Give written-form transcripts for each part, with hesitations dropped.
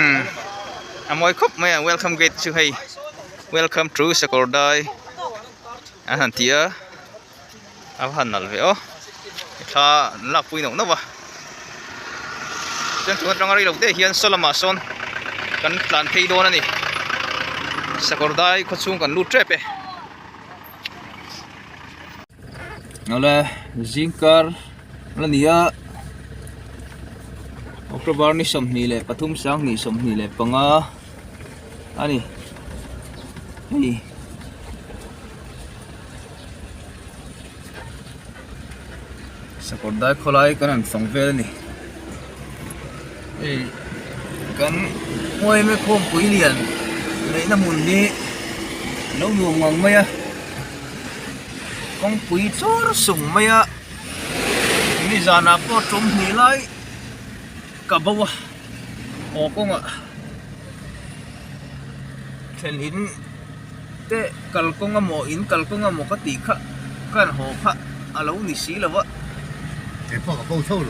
Umm a mawi khawp mai a welcome gate chu hei welcome to Sakawrdai an han ti a a va han nalh ve aw thla an lakpui nauh nauh a chuan tun atanga rei lo te hian saw lamah sawn kan tlan phei dawn a ni Sakawrdai khawchhung kan lut tep e. Awle zingkar a ni a October ni 23 2025 a ni hei sakawr dai khawlai kan han fang vel a ni hei kan uaime khawmpui lian neihna hmun hi lo nuam ngang mai a kawngpui chawr sung mai a nizanah pawh tum hnih lai ka bo a aw kawngah thlen in te kalkawng amaw in kalkawng amaw ka tih kha ka han haw kha a lo ni si lo a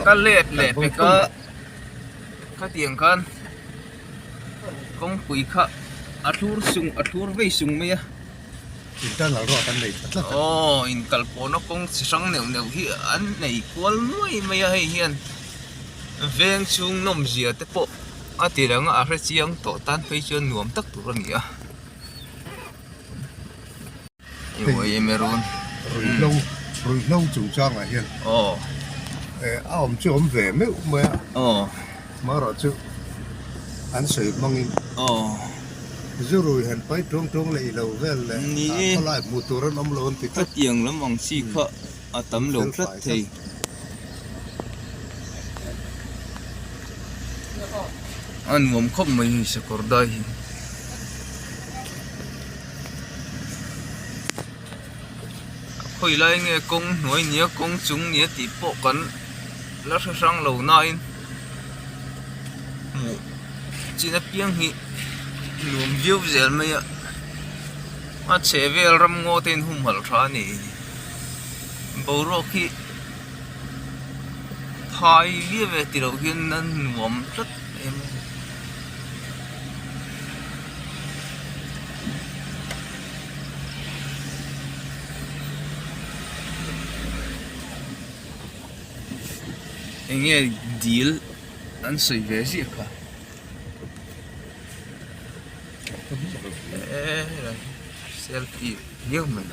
ka let leh pek a khatiang khan kawngpui kha a thlur sung a thlur vei sung mai a aw inkalpawhna kawng chi hrang neuh neuh hi an nei kual nuai mai a hei hian veng chhung nawmzia te pawh a ti lang a a hre chiang tawh tan phei chuan nuam tak tur a ni a. Ruihhlo ruihhlo chungchangah hian a awm chu a awm ve meuh mai a amaherawh chu an sawi hmangin zu rui han pai tuang tuang leh ilo vel leh khawlai hmuh tur an awm lo an ti tlat. Hetiang lam ang chi kha a tam lo tlat thei. A nuam khawp mai hei sakawr dai hi. A khawi lai nge kawng hnuai nia kawng chung nia tih pawh kan la hre hrang lo nain hmuh chin apiang hi nuam viau zel mai a a chhehvel ramngaw te in humhalh tha a ni. Boruak hi phai viau e tih loh hian a nuam tlat em a ni. Eng nge dil an sawi ve ziah kha selfie viau mai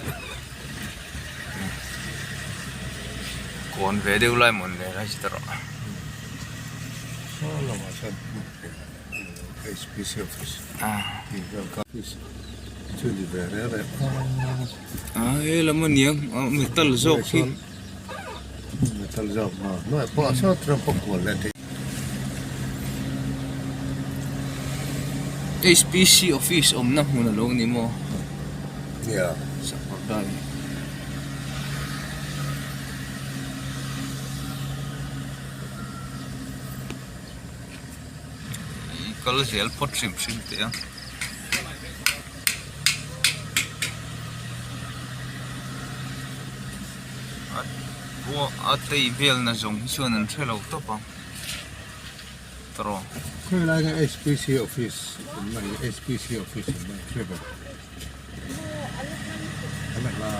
kawn ve deuh lai mawn ve lai chu ta rawh. He lam a niang metal zawk hi. HPC office awmna hmun a lo ni maw? I kal zel phawt hrim hrim teh a. A tei vel na zawng hi chuan an hre lo tawp ang tawrh. Khawi lai nge HPC office awmna hi HPC office awmna hi hre ber a la hla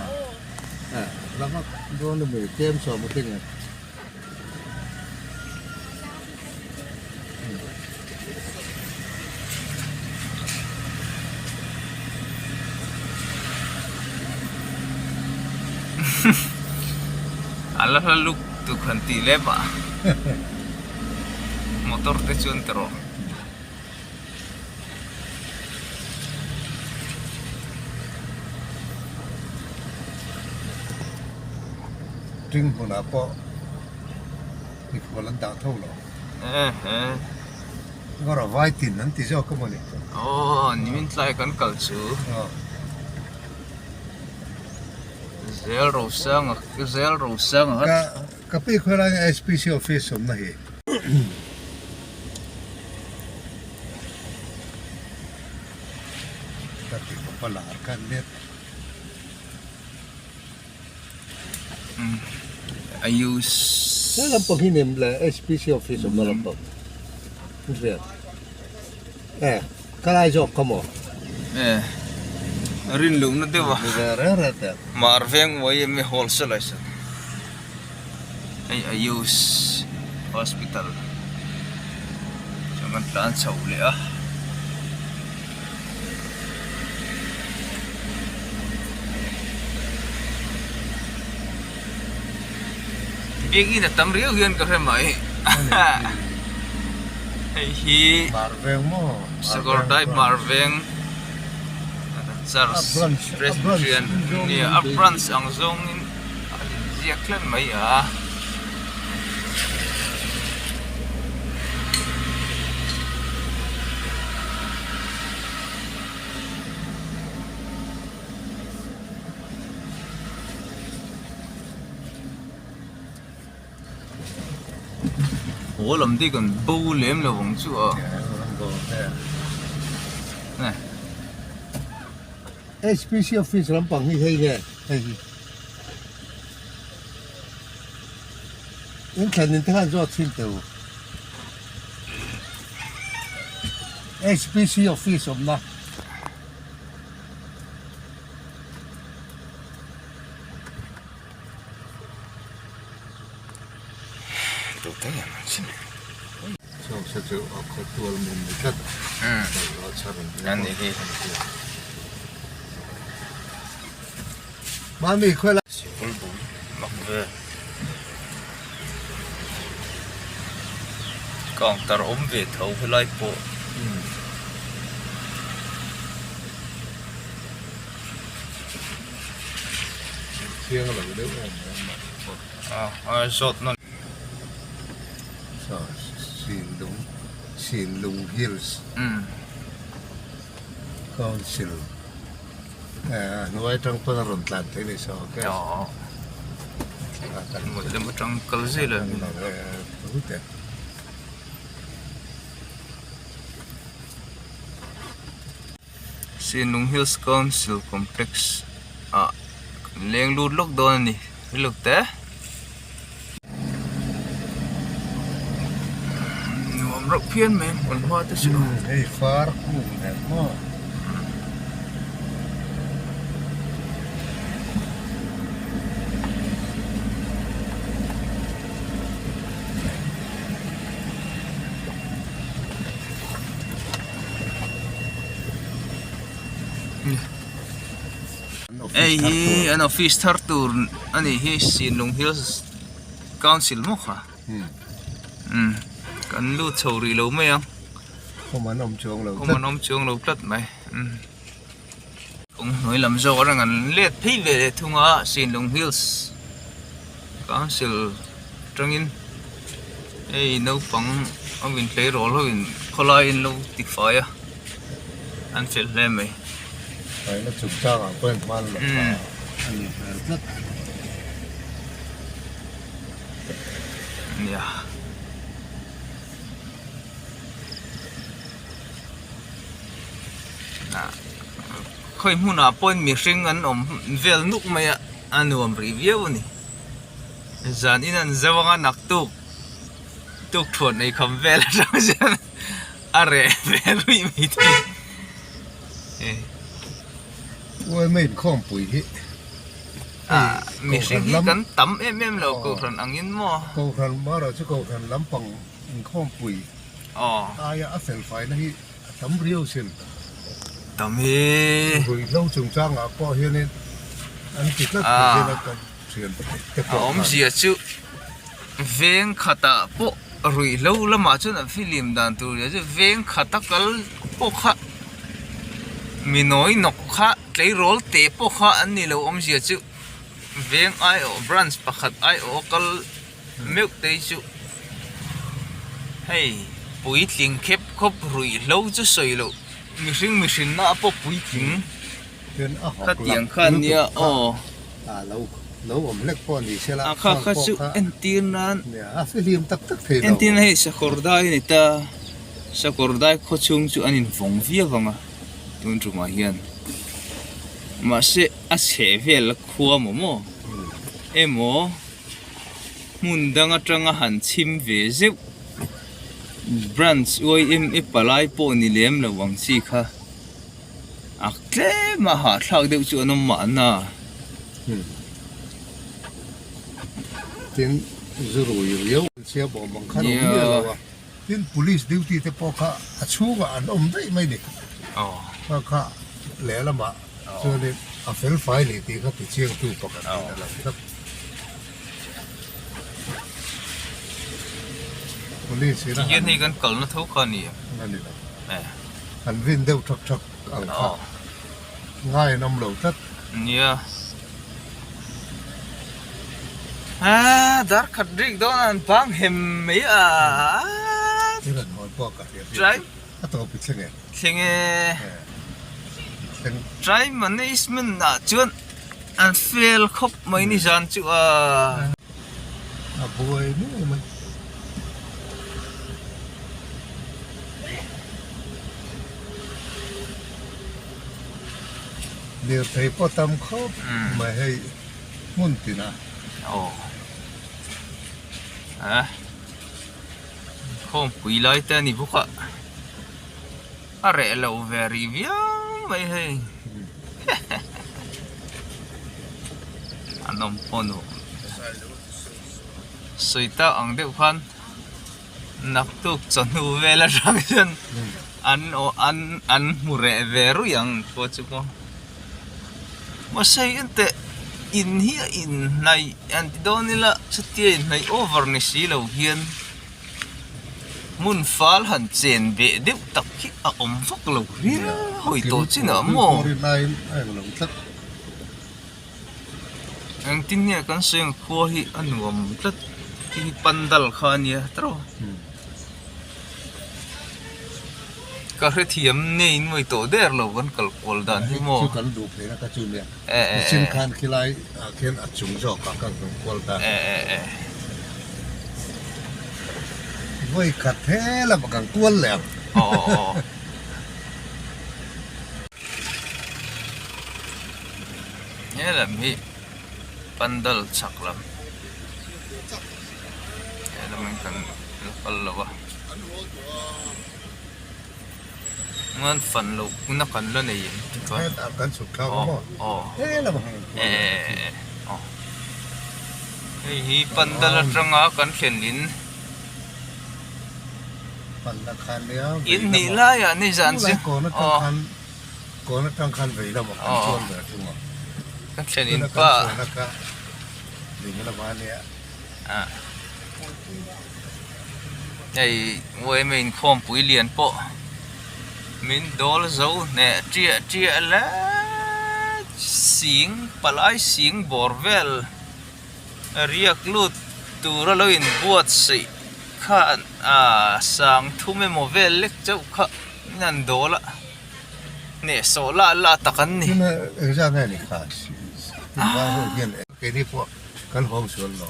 a la vak dawn a mi tlem sawm a tling e. A la hla luk tuk han tih lep a motor te chuan ti rawh. Ṭing hmunah pawh mikhual an dah tho lo. Ngawrh a vai tin an ti zawk emaw ni? Aw, nimin tlai kan kal chu. Zel Rosanga, Zel Rosanga. Ka ka pi khawi lai nge HPC office awmna hi? Ka ti khawp a lar khan net. I use. He lampang hi nem le HPC office awmna lampang. Hriat. E ka lai zawk ka maw? E rin lohna deuh a. Ni ve reng reng teh. Mar veng uai em e wholesale ah hei Ayush hospital chuan kan tlan chho leh a. Biakin a tam riau hian ka hre mai hei hi Sakawrdai Marveng Church Presbyterian nia a branch ang zawngin a inziak tlat mai a. Haw lam te kan bo lem lo ang chu a. HPC office lampang hi hei nge hei hi in thlen in te khan zawt chhin teh u HPC office awmna. Counter awm ve tho helai pawh. Chiang lo deuh em em a. A zawt nawn. Saw Sinlung Sinlung Hills Council a hnuai atang pawn a rawn tlan theih a ni saw ok. Lem atang kal zel a. Sinlung Hills Council Complex ah kan leng lut lawk dawn a ni riluk te nuam reuh phian mai hmun hma te chu hei far kung nen maw. Hei hi an office thar tur a nih hi Sinlung Hills Council maw kha umm kan lut chho rih lo mai ang awm an awm chuang lo awm an awm chuang lo tlat mai umm kawng hnuai lam zawk atang an let phei ve leh thung a Sinlung Hills Council atangin hei naupang ho in tleirawl ho in khawlai in lo ti fai a an fel hle mai. Faina chungchang ah pawh hman lo kha a ni hmel tlat. Nia. Khawi hmunah pawhin mihring an awm vel nuk mai a a nuam rih viau a ni. Zan in an zo anga naktuk tuk thuan ei kham vel atang hian a reh ve ruih mai thei e. Uaima inkhawmpui hi hei mihring hi kan tam em em lo kohhran angin maw. Kohhran marawh chu kohhran lampang inkhawmpui aia a felfaina hi A tam riau sin. Tam hi. Ruihhlo chungchangah pawh hianin an ti tlat thei hian a kan thian te pawh A awmzia chu veng khatah pawh ruihhlo lamah chuan an fihlim dan tur zia chu veng khata kal pawh kha mi nawi nawk kha tleirawl te pawh kha an ni lo awmzia chu veng aiawh branch pakhat aiawh a kal meuh te hi chu hei puitling khep khawp ruihhlo chu sawi loh mihring mihrinna a pawh puitling khatiang kha ania aw a kha kha chu entir nan entir nan hei sakawr dai a ni ta sakawr dai khaw chhung chu an invawng viau ang a tun tumah hian mahse a chheh vel a khua maw maw emaw. Hmun dang atanga han chhim ve zeuh. Branch yma palai pawh ni lem lo ang chi kha a tlem a hahthlak deuh chu an awm mahna. Tin, zu rui riau an chhia bawm ang khan awm miah lo a. Tin, police duty te pawh kha a chhungah an awm daih mai ni. Kha kha lehlamah chuanin a fel fai leh tih kha tichiangtu pakhat niin a lang tlat. Police in a han hei kan kalna tho kha a ni em? A ni lo. An vin deuh thak thak ang kha ngai an awm lo tlat. Nia. Aa dar khat rik dawn an bang hem mai a. I rawn hawn pawh ka hria hria. A tawp i thleng e. Thleng e. Try management ah chuan an fail khawp mai ni zan chu a. A buai nuai mai. Lirthei pawh tam khawp mai hei hmun tinah. Aw. A. Khawmpui lai te a ni bawk a. A reh lo ve rih viau mai hei an awm pawh nuam sawi tak ang deuh khan naktuk chawhnu vel atang hian an aw an an hmu reh ve ruih ang pawh chu maw mahse enteh in hi a inhnaih an ti dawn ila chutia inhnaih over ni si lo hian. Hmun fal han chen beh deuh tak hi a awm vak lo riau hawi tawh chin ah maw? Engtin nge kan sawi ang khua hi a nuam tlat khi hi pandal kha a nia tawh ka hrethiam nei nuai tawh der lo kan kal kual dan hi maw? Vawi khat he lamah kan kual leh ang. He lam hi pandal chhak lam he lamin kan la kal lo a. Ngan fan loh na kan la nei em ti kha. Hetah kan chhuk thlak a maw? Aw. He lamah han kual leh ang chu. Aw. Hei hi pandal atanga kan thlen in. Panna khan nia vei lamah. In hnih laiah ni zan chu. Chulai kawn atang khan kawn atang khan vei lamah kan chuan ve thung a. Kan thlen in pa. Tuna kan chuan a kha ding lamah nia. Hei yma inkhawmpui lian pawh min dawl zo hneh ṭiah ṭiah hle sing palai sing bawr vel riak lut tura lo inbuatsaih khan ah sang thum emaw vel lek chauh kha min han dawl a hnehsawh lah lah tak an ni. Keini pawh kan hawng sual lo.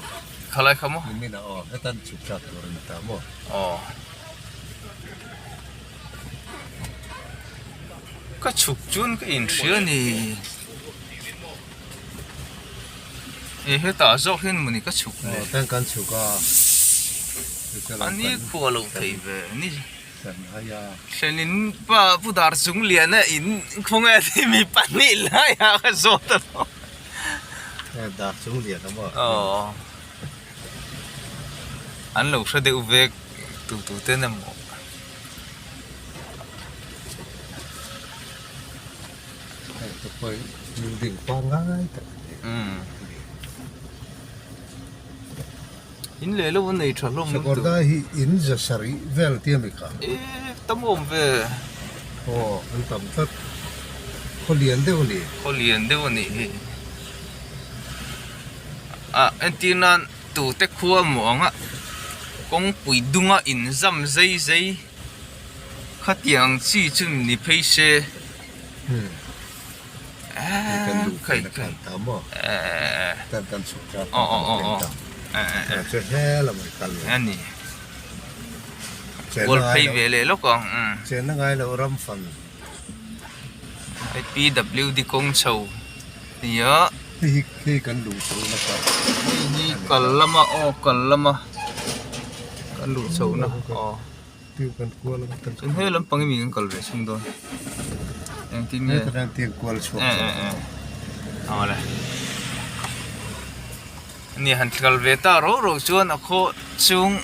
Khalai kha maw? Nimin ah aw, hetan chhuk thlak tur a ni ta maw? Aw. Ka chhuk chuan ka inhria a ni. E hetah zawk hian mawni ka chhuk le. Aw, tan kan chhuk a. A ni khua lo thei ve ni. Thlenin pa Pu Dar Chung Liana in khawnge tih mi pahnih laiah ka zawt a lo. Dar Chung Liana maw? Aw. An lo hre deuh vek tu tu ten emaw. Hei te pawh hi building pangngai tak a ni. In leh lo an nei tha hlawm lutuk. Sakawrdai hi in za sarih vel tia mi kha. E tam awm ve. Aw an tam tlat. Khaw lian deuh a ni. Khaw lian deuh a nih hi. Ah entir nan tute khua maw ang a kawngpui dunga in zam zai zai khatiang chi chu ni phei se. Ani kual phei ve leh lawk ang chenna ngai lo ram fan hei P W D kawng chho nia hei hi hei kan luh chho na kha hei hi kal lama aw kal lama kan luh chho na aw. Kan kual ang kan Chuan he lampang hi mi kan kal ve chhung dawn. Engtin nge? Heta kan tiang kual chhuak Eh eh eh. Awle. Ni han kal ve ta ro ro chuan a khaw chung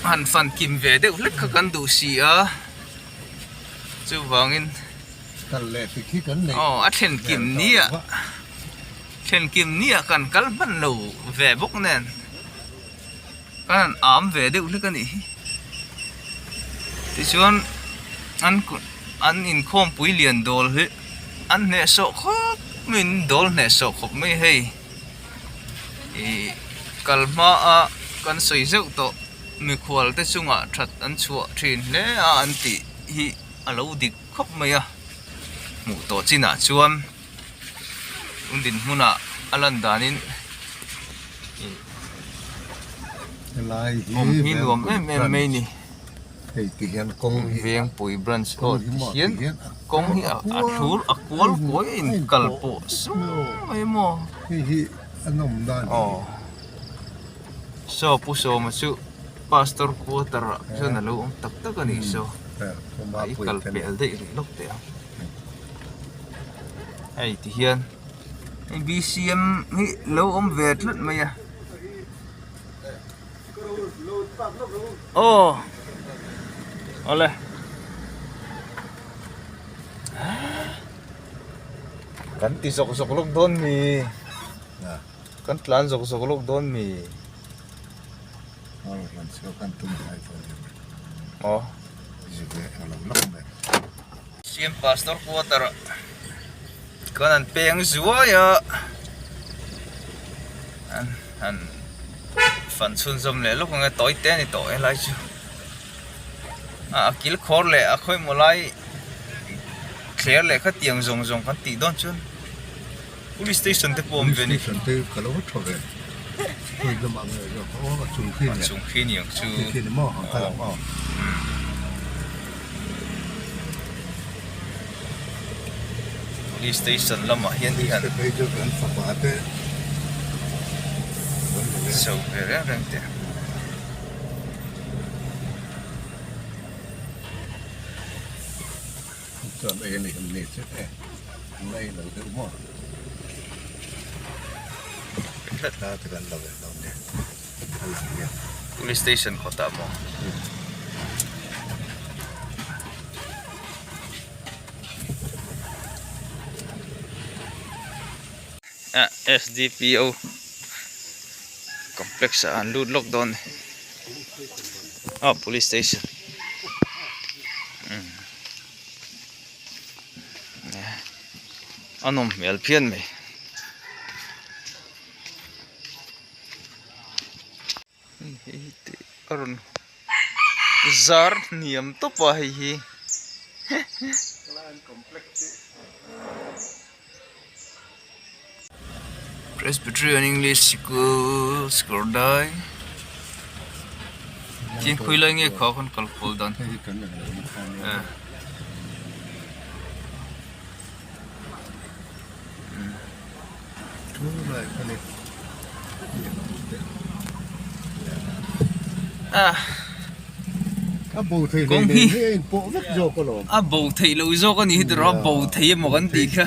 han fan kim ve deuh hlek kha kan duh si a. Chuvangin kal leh ti khi kan nei. Aw a thlen kim nia. Thlen kim nia kan kal hman lo ve bawk nen. Kan han am ve deuh hlek a nih hi. Tichuan an an inkhawmpui lian dawl hi an hnehsawh khawp mai in dawl hnehsawh khawp mai hei ih kal hma a kan sawi zeuh tawh mikhual te chungah that an chhuah thin hle a an tih hi a lo dik khawp mai a hmuh tawh chinah chuan. Tun dinhmunah a lan danin ih Helai hi awm hi nuam em em mai ni. Hei ti hian kawng hi Vengpui branch aw ti hian kawng hi a thlur a kual kuai a inkal pawh sum mai maw. Hei hi a nawm dan hi. Aw saw Pu Sawma chu pastor quarter ah chuan a lo awm tak tak a nih saw a i kal pel daih rih lawk teh ang. Hei ti hian hei B_C_M hi lo awm ve tlat mai a aw awle kan ti zawk zawk lawk dawn mi kan tlan zawk zawk lawk dawn mi aw. Siam pastor quarter ah khan an peng zuai a an han fan chhunzawm leh lawk ang e tawi te a ni tawh helai chu a a kil khawr leh a khawimaw lai thler leh khatiang zawng zawng kan tih dawn chuan police station te pawh a awm ve a ni. Police station te ka lo tha ve khawi lamah nge zawk aw a chung khi a chung khi ni ang chu khi ni maw ang kal ang aw. Police station lamah hian hi han phei chu kan fapa te chho ve reng reng teh chuan ei ani han ni chu e an ei lo deuh maw thla te kan la ve dawn nia a lang hian police station kawtah maw ah S_D_P_O complex ah an lut lawk dawn a ni aw police station a nawm hmel phian mai. Hei te a rawn zar hniam tawp a hei hi Presbyterian English Sikul Sakawrdai tin khawi lai nge kha khan kal kual dan Kawng hi a bo theih loh zawk a nih hi tiraw a bo thei emaw kan tih kha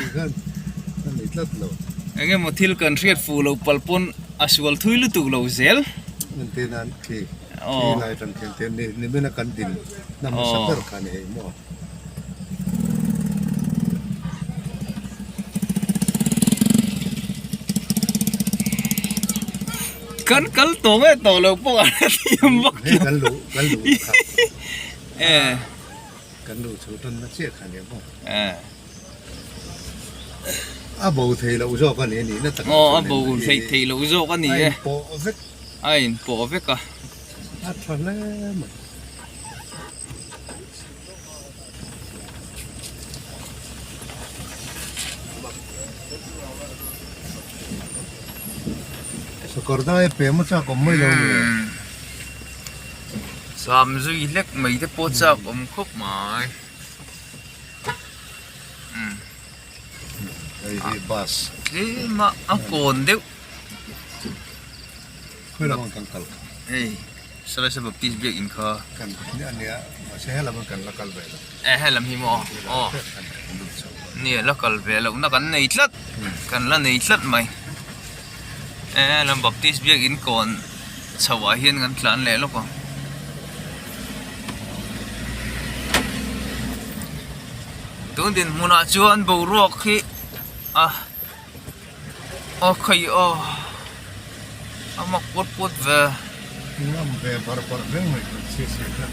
eng emaw thil kan hriat fuh loh palh pawn a sual thui lutuk lo zel. Aw. Kan kal tawh nge tawh lo pawh a thiam vak lo. Kan luh kan luh kha. Eh. Kan luh chho tan na chiah kha ni maw. Eh. A bo thei loh zawk a ni a nih na tak. Aw a bo thei thei loh zawk a ni e. A in pawh vek. A in pawh vek a. A tha hle mai. Sakawrdai a pem a chak awm mai lo ni. Sam zui hlek mai te pawh chak awm khawp mai. Hei hi bus. Tlem a a kawn deuh. Khawi lamah kan kal. Hei. Salai Baptist biakin kha. Kan a nia mahse helam kan la kal ve lo. E helam hi maw aw nia la kal ve lohna kan nei tlat kan la nei tlat mai e helam Baptist biakin kawn chho ah hian kan tlan leh lawk a. Tun dinhmunah chuan boruak hi a. Aw khawi aw a mak put put ve. Ngam ve bar bar hle mai kan chhiat chhiat kha.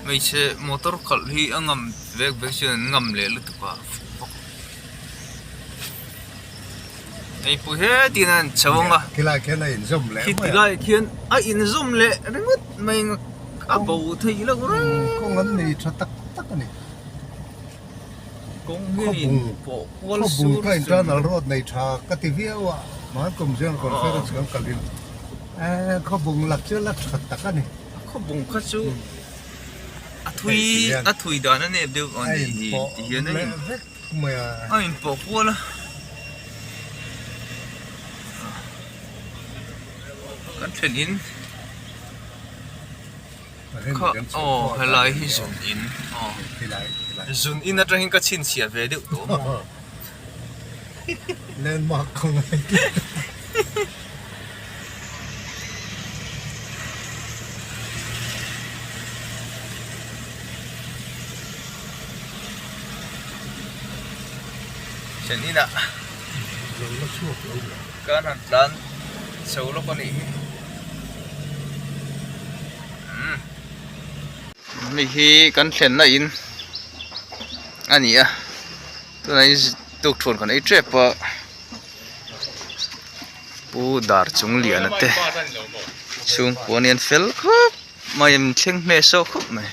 Hmeichhe motor khalh hi a ngam vek vek chuan an ngam leh lutuk a fuh bawk. Hei pawh hetin a inchho ang a. Khilai khian a inzawm leh mai a. Khilai khian a inzawm leh ringawt mai ang a bo theih loh reng. Kawng an nei tha tak tak a ni. Khawbung kha internal road nei tha ka ti viau a, hman kum General Conference kan kal in khawbung lak chu la tha tak a ni. Khawbung kha chu a thui a thui dan a nep deuh a nih hi ti hian a in a inpawh kual a. Kan thlen in. Kha aw helai hi zun in aw zun in atangin ka chhinchhiah ve deuh tawh maw. Landmark ka ngai tlat. Thlen inah kan han tlan chho lawk a nih hi. Hei hi kan thlenna in a ni a tunah hian tukthuan kan ei tep a pu dar chung lian te chhungkua nen fel khawp mai a min thleng hmel sawk khawp mai.